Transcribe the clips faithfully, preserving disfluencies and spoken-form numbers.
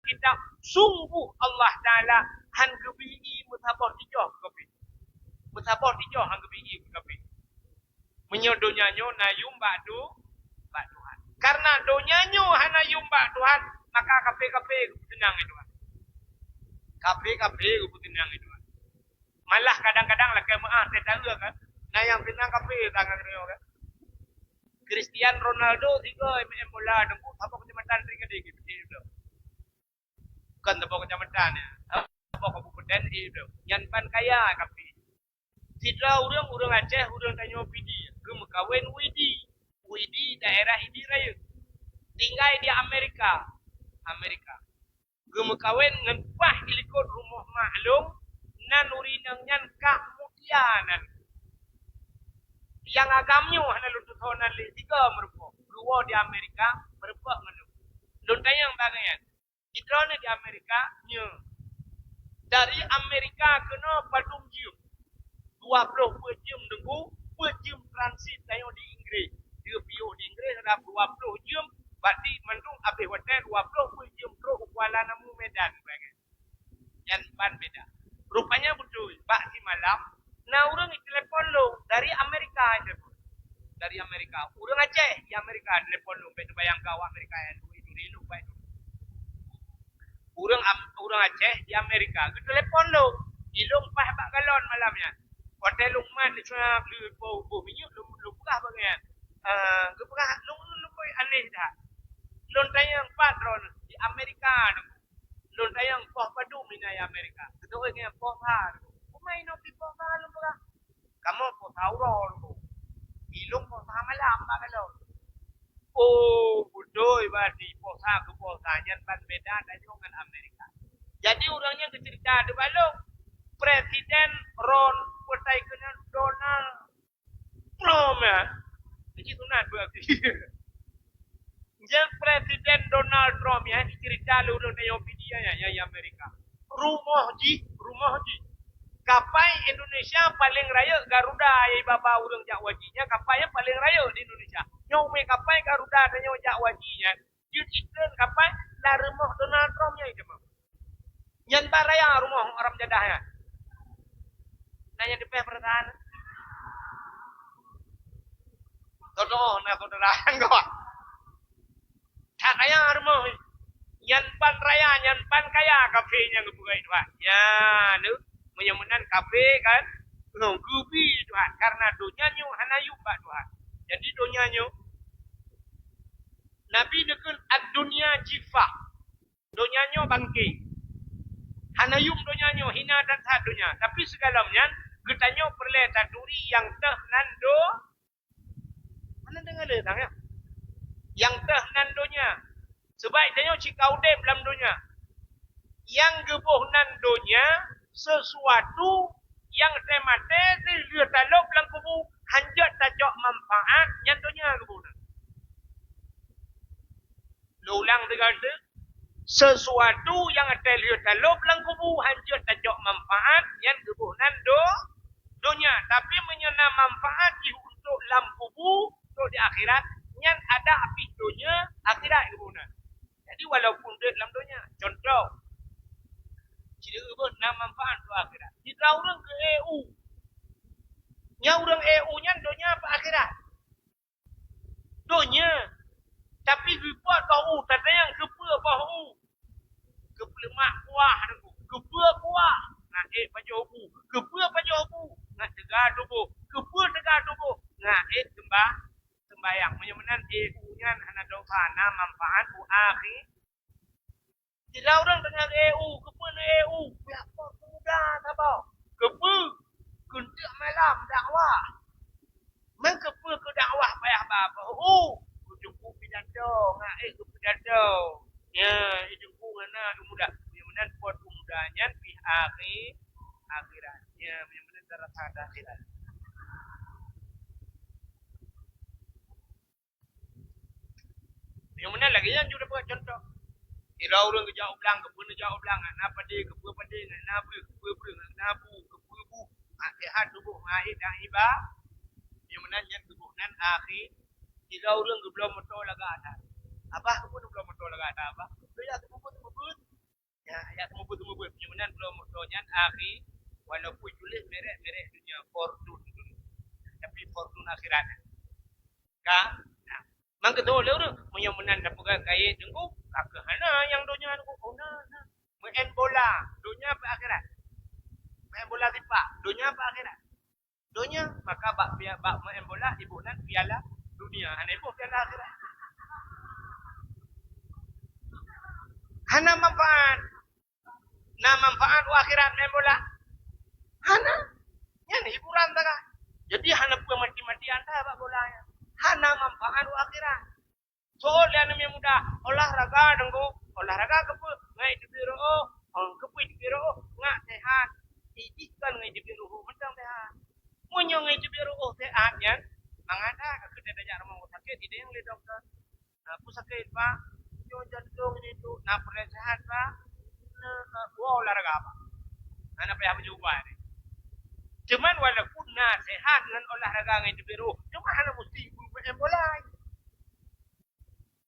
kitab, sungguh Allah Taala han geubri ie meusaboh tijoh keu kafé. Meusaboh tijoh han geubri ie keu kafé. Meunyoe donya nyoe na yum bak tu, bak Tuhan. Karena donya nyoe hana yum bak Tuhan, maka kafé-kafé geupeuteunang lé Tuhan. Kafé-kafé geupeuteunang lé Tuhan. Malah kadang-kadang lakée meuáh teuh taeu kan. Na nyang teunang kafé tangan nyoe kan. Cristiano Ronaldo sigoe main bola deungon saboh keucamatan Tringadi gitu. Bukan saboh keucamatan ya. Saboh kabupaten itu. Nyan ban kaya kafé. Sidroe ureuëng, ureuëng Aceh, ureuëng tanyoe Pidie, geumeukawen Widi. Widi daerah Idi Rayeuk. Tinggai di Amerika. Amerika. Geumeukawen ngon paih ilikot rumoh mak lôn, nan ureuëng inong nyan Kak Mutia nan. Nyang agam nyoe hana lôn tutoe nan lé tiga meurumpok. Dua di Amerika, meurumpok ngon lôn. Lôn tanyong bak gobnyan. Sidroe di Amerika, nyoe. Dari Amerika keunoe padum jeuem. Dua ploh peuet jeuem deungon peuet jeuem transit tanyoe di Inggris. Dua pioh di Inggris ada dua ploh jeuem, berarti mandum habéh watée dua ploh peuet jeuem trok u Kuala Namu Medan. Nyan ban beda. Rupanya beutôi, bak simalam, na ureuëng itelepon lôn dari Amerika, itelepon. Dari Amerika. Ureuëng Aceh di Amerika telepon lôn, bék teubayangkan awak Amerika nyan, duek itu rindu baik tu. Ureuëng Am-, ureuëng Aceh di Amerika geutelepon lôn. Ilôn paih bak galon malam nyan. Watée lôn mat, lôn cuak, lôn boh, boh minyeuk, lôn, lôn peugah bak gobnyan. Eh, geupeugah, lôn, lôn, lôn aneh that. Lôn tanyong pat droeneuh di Amerika nyoe. Lôn tanyong poh padum inan Amerika. Geuteupeue ngon poh sa. Peue ma inoe pih poh sa lôn peugah. Kamoe poh sa uroe lôn. Ilôn poh sa malam bak galon. Oh, beutôi berarti poh sa keu poh sa nyan ban beda tanyoe ngon Amerika. Jadi ureuëng nyan geuceurita di bak lôn. Presiden Ron, peue ta kheun nyan, Donald Trump ya. Jadi sunat berarti. Nyan Presiden Donald Trump ya, cerita lé ureuëng tanyoe Pidie ya, ya, ya Amerika. Rumoh jih, rumoh jih. Kapai Indonesia paling rayeuk Garuda ya baba ureuëng jak haji nyan, kapai nyang paling rayeuk di Indonesia. Nyoe mé kapai Garuda tanyoe jak haji nyan. Jeuet itreun kapai lam rumoh Donald Trump nyan teuma. Nyan ban raya rumoh Arab jadah nyan. Na nyang teupeh peurasaan. Contoh na saudara ngon. That raya rumoh. Nyan ban raya, nyan ban kaya kafé nyang geupeugah Tuhan. Ya, nu. Meunyoe meunan kafé kan, ngon geubi Tuhan karena donya nyoe hana yum bak Tuhan. Jadi donya nyoe Nabi neukheun ad-dunya jifah. Donya nyoe bangke. Hana yum donya nyoe, hina dan that donya. Tapi sigohlom nyan, geutanyoe peureulée taturi nyang teuh nan do-, mana deungoe le tang ya? Nyang teuh nan donya. Sebab tanyoe cit ka udeb lam donya. Nyang geuboh nan donya, sesuatu nyang teumaté lheueh talop lam kubu, hanjeuet tacok manfaat, nyan donya geuboh nan. Lôn ulang sigoe teuk, sesuatu nyang até lheueh talop lam kubu hanjeuet tacok manfaat, nyan geuboh nan do-, donya. Tapi meunyoe na manfaat jih untuk lam kubu, untuk di akhirat, nyan ada pih donya akhirat geuboh nan. Jadi walaupun udeb lam donya, contoh, sideuh beuh na manfaat untuk akhirat. Sidroe ureuëng keu E U. Nyan ureuëng E U nyan donya apa akhirat? Donya. Tapi geupot boh u, tatanyong keupeue boh u. Keupeue leumah kuah nangku. Keupeue kuah. Ngat ék pajoh bu. Keupeue pajoh bu. Ngat teuga tuboh. Keupeue teuga tuboh. Ngat ék seumbah-, seumbahyang. Meunyoe meunan E U nyan hana dosa, na manfaat u akhi-, Sidroe ureuëng deungon E U, keupeue na E U? Pihak pemuda saboh. Keupeue? Keu enteuk malam dakwah. Meukeue keu dakwah payah ba boh u? Keu teungku pidato, ngat ék keu pidato. Ya, teungku hana pemuda. Nyang meunan pot pemuda nyan pih akhi-, akhirat. Ya, nyang meunan darasah akhirat. Nyang meunan lagée nyan jeuet buet contoh. Sidroe ureuëng geujak u blang, keupeue neujak u blang, na padé, keupeue padé, na breueh, keupeue breueh, na bu, keupeue bu. Akhé hat tuboh, akhé dan iba. Nyang meunan nyan tuboh nan akhé. Sidroe ureuëng geubloe moto lagak that. Abah, keupeue neubloe moto lagak that, Abah? Keupeue ya, keupeue, keupeue? Nan bloe moto nyan akhi, walaupun tuléh merek-merek dunia, Fortune tuléh. Tapi Fortune akhirat. Ka? Nah. Mangkeudua lé ureueng, meunyoe meunan tapeugah kayèe teungku, ka keuh hana nyang donya teungku. Oh, na, na. Meu'en bola, donya apa akhirat? Meu'en bola sipak, donya apa akhirat? Donya, maka bak pia-, bak meu'en bola, iboh nan piala dunia. Hana iboh piala akhirat. Hana manfaat. Na manfaat u akhirat main bola? Hana. Nyan hiburan sagai. Jadi hana peue mati-matian that bak bola nyan. Hana manfaat u akhirat. Soe lé aneuk muda, olahraga teungku. Olahraga keupeue? Ngai teubiet reu'oh. Oh, keupeue teubiet reu'oh? Ngat sehat. Ijih kan ngai teubiet reu'oh mantong sehat. Meunyoe ngai teubiet reu'oh sehat nyan, mangat that ka keuneuk tajak rumoh sakét, idéh lé dokto. Nah, peue sakét, Pak? Nyoe jantong ini tu, na peureulèe sehat, Pak. Nah, wow, olahraga, Pak. Hana payah baju ubat. Cuman walaupun na sehat ngon olahraga ngon teubiet reu'oh, cuma hana musti main bola.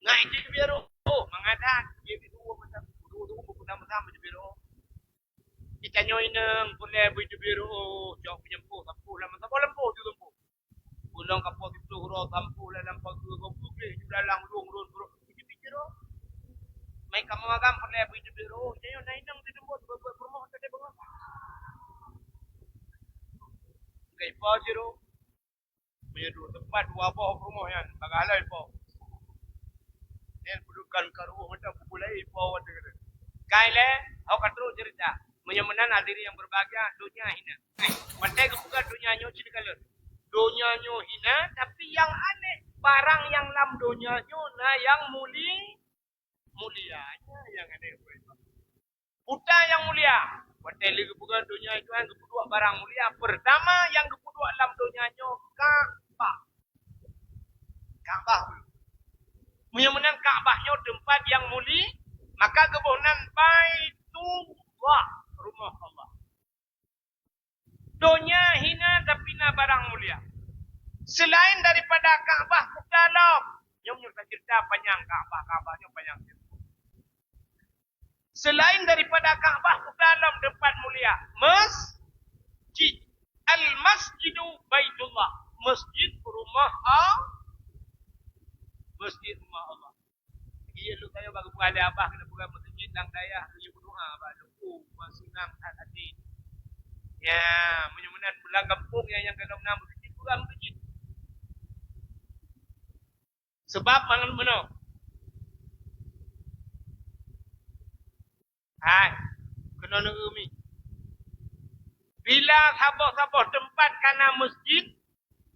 Ngai teubiet reu'oh, mangat that, dia di dua macam, dua-dua macam, macam teubiet reu'oh. Di tanyoe inong peureulèe bui teubiet reu'oh, cok peujeumpôh sampôh lam saboh lampôh ju sampôh. Ulôn ka po siplôh uroe sampôh lam pageue gob geugleh ju dalam lôn, lôn brok teubiet reu'oh. Meukamoe agam peureulèe bui teubiet reu'oh, tanyoe na inong teutumbot beuet-beuet peurumoh teubiet reu'oh. Kai po jih reu'oh. Meunyoe duek teumpat dua boh peurumoh nyan, bagaih lom po. Nyan peudukan ka reu'oh mantong peubuleue po watèe nyan. Kai lé, ho ka trok ceurita. Meunyoe meunan hadirin yang berbahagia, donya hina. Watèe geupeugah donya nyoe cit ka lheueh. Donya nyoe hina, tapi nyang aneh, barang nyang lam donya nyoe na nyang muli-, mulia. Nyan nyang aneh. Peue nyang mulia? Watèe lheueh geupeugah donya nyoe Tuhan geupeuduek barang mulia, peurtama nyang geupeuduek lam donya nyoe Ka'bah. Ka'bah. Meunyoe meunan Ka'bah nyoe teumpat nyang muli, maka geuboh nan Baitullah, rumoh Allah. Donya hina tapi na barang mulia. Selain daripada Ka'bah, kuta lom. Nyoe meunyoe taceurita panyang Ka'bah, Ka'bah nyoe panyang. Selain daripada Ka'bah, kuta lom teumpat mulia. Masjid. Al-Masjidu Baitullah. Masjid rumah Allah. Masjid rumah Allah. Iya, lôn kayô bak geupeugah lé abah keuneuk peugah meuseujid lam dayah, lôn berdoa bak lôn, oh, bak seunang that até. Ya, meunyoe meunan lam gampông nyang, nyang ka lom na meuseujid, peugah meuseujid. Sabab mangat meunoe. Hai, keunoe neueu mi. Bila saboh-saboh teumpat ka na meuseujid,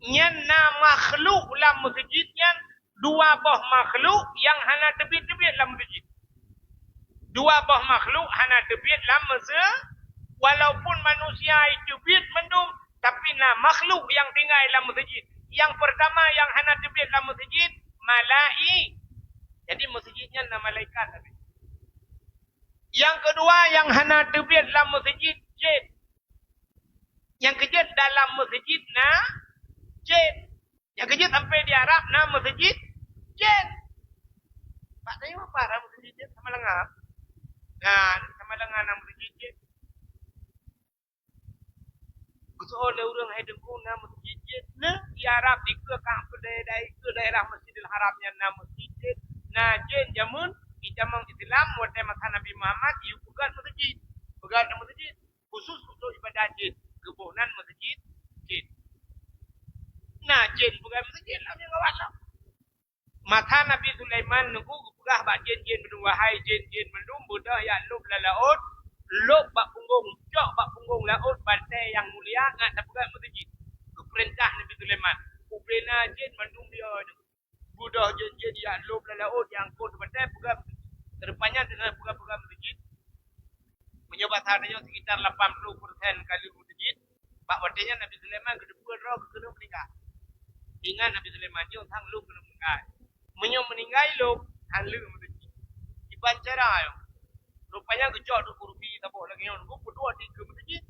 nyan na makhluk lam meuseujid nyan, dua boh makhluk nyang hana teubiet-teubiet lam meuseujid. Dua boh makhluk hana teubiet lam meuseujid, walaupun manusia teubiet mandum, tapi na makhluk nyang tinggai lam meuseujid. Nyang peurtama nyang hana teubiet lam meuseujid, malai-, jadi meuseujid nyan na malaikat sabe. Nyang keudua nyang hana teubiet lam meuseujid, jén. Nyang keujeuet dalam meuseujid na jén. Nyang keujeuet sampoe di Arab na meuseujid jén. Bak tanyoe apa na meuseujid jén? Samalanga. Nah, Samalanga na meuseujid jén. Geuseuôt lé ureueng, "Hai Teungku, na meuseujid jén?" Na, di Arab dikeue ka, dikeue daerah Masjidil Haram nyan na meuseujid jén. Na jén jameun itamong Islam, watèe masa Nabi Muhammad, yue peugöt meuseujid. Peugöt meuseujid khusus untuk ibadah jén. Geuboh nan meuseujid jén. Na jén peugöt meuseujid lam nyang awak lom. Masa Nabi Sulaiman Teungku geupeugah bak jén-jén mandum, "Wahai jén-jén mandum, beudôh jak lôb lam laôt, lôb bak punggông, cok bak punggông laôt batèe nyang mulia, ngat tapeugöt meuseujid." Geupeurintah Nabi Sulaiman. Ubena jén mandum dia nyoe. Beudôh jén-jén jak lôb lam laôt, jak angkot batèe peugöt. Rupanya teungoh peugöt-peugöt meuseujid. Meunyoe basa tanyoe sekitar lapan puluh persen ka lheueh meuseujid, bak watèe nyan Nabi Sulaiman geuteupeue droe geukeuneuk meuninggai. Ingat Nabi Sulaiman nyoe sang lôn keuneuk meuninggai. Meunyoe meuninggai lôn, han lheueh meuseujid. Kiban cara nyoe. Rupanya geucok Teungku Rubi saboh lagèe nyoe, geupeudua dikeue meuseujid.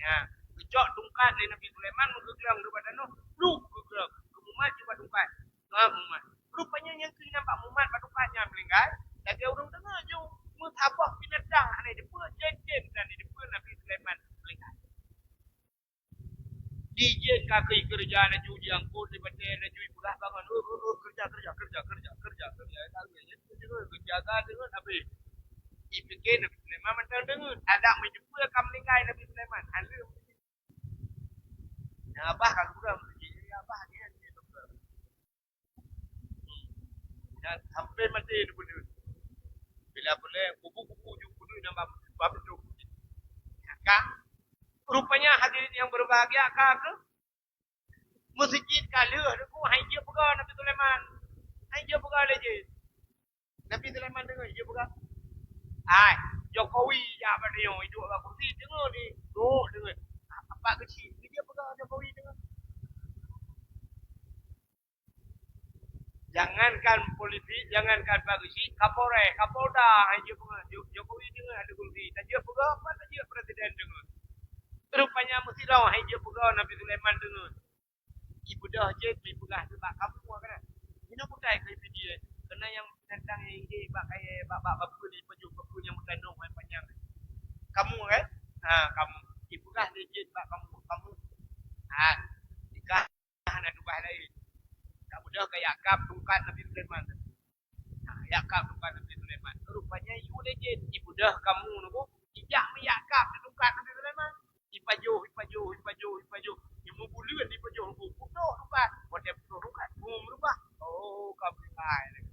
Ya, geucok tungkat lé Nabi Sulaiman meugeuglang daripada tanoh, plup geuglang, geumumat bak tungkat. Ka mumat. Rupanya nyang keuh nyang bak mumat bak tungkat nyan meuninggai, lagèe ureueng teungoh ju meusaboh binatang hana jipeuet, jén-jén dan jipeuet. Keu keureuja laju jiangkot, dibatée laju ipeugah bangon, "Oh, oh, oh, keureuja, keureuja, keureuja, keureuja, keureuja, keureuja." Jaga deungon habéh. Ipike Nabi Sulaiman mantong deungon. Adak meujumpa ka meuninggai Nabi Sulaiman. Hana. Nyan abah ka geupeugah, "Abah nyan." Dan sampai maté di bunoe. Bila boleh, kubu-kubu ju bunoe dan bab-, bab itu. Ka. Rupanya hadirin yang berbahagia, ka ke? Meuseujid ka lheueh deungon hai jeuet peugah Nabi Sulaiman. Hai jeuet peugah lé jih. Nabi Sulaiman deungon jeuet peugah. Hai, Jokowi jak bak nyoe, iduek bak kursi, deungon ni. Duek deungon. Apa keuci? Jeuet peugah Jokowi deungon. Jangankan polisi, jangankan polisi, Kapolres, Kapolda, hai jeuet peugah, Jo-, Jokowi deungon ada kursi. Tajeuet peugah, apa tajeuet presiden deungon. Rupanya meusidroe hai jeuet peugah Nabi Sulaiman deungon. Ibeudôh jén, ipeugah bak kamoe kan. Inoe bukai keu video. Keunan nyang binatang nyang idéh bak kayèe, bak, bak, bak peue ni, pajoh bak peue nyang meutanong hai panyang. Kamoe kan? Ha, kamoe. Ipeugah lé jén bak kamoe, kamoe. Ha, nikah hana tugaih laén. Ka beudôh ka yakab tungkat Nabi Sulaiman. Nah, yakab tungkat Nabi Sulaiman. Rupanya yue lé jén, ibeudôh kamoe nyoe, ijak meuyakab tungkat Nabi Sulaiman. Ipajoh, ipajoh, ipajoh, ipajoh. Imeubuleueng ipajoh, putôh tungkat. Watèe putôh tungkat, bum reubah. Oh, ka beulai.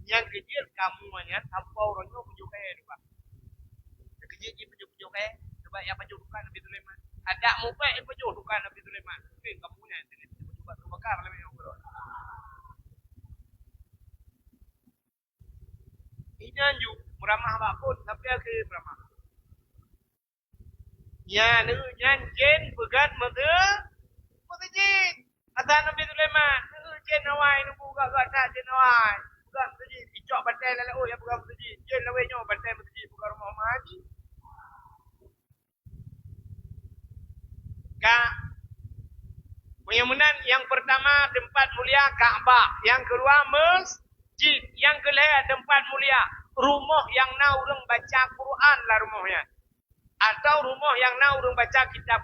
Nyang keujeuet kamoe nyan, sampoe uroe nyoe pajoh kayèe tungkat. Nyang keujeuet jih pajoh-pajoh kayèe, sabab nyang pajoh tungkat Nabi Sulaiman. Adak mubèk ipajoh tungkat Nabi Sulaiman. Mungkin kamoe nyan, jadi pajoh batu bakar lagèe nyoe. Inan ju meuramah bak phon sampai akhé meuramah. Nyan, nyan jén peugöt meuseu-, meuseujid. Ata Nabi Sulaiman, jén awai nunggu gak-gak that jén awai. Peugöt meuseujid, icok batèe lam laôt nyang peugöt meuseujid. Jén lawét nyoe batèe meuseujid peugöt rumoh maji. Ka. Meunyoe meunan, nyang peurtama teumpat mulia Ka'bah, nyang keudua masjid, nyang keulhèe teumpat mulia rumoh nyang na ureueng baca Quran lam rumoh nyan, atau rumoh nyang na ureueng baca kitab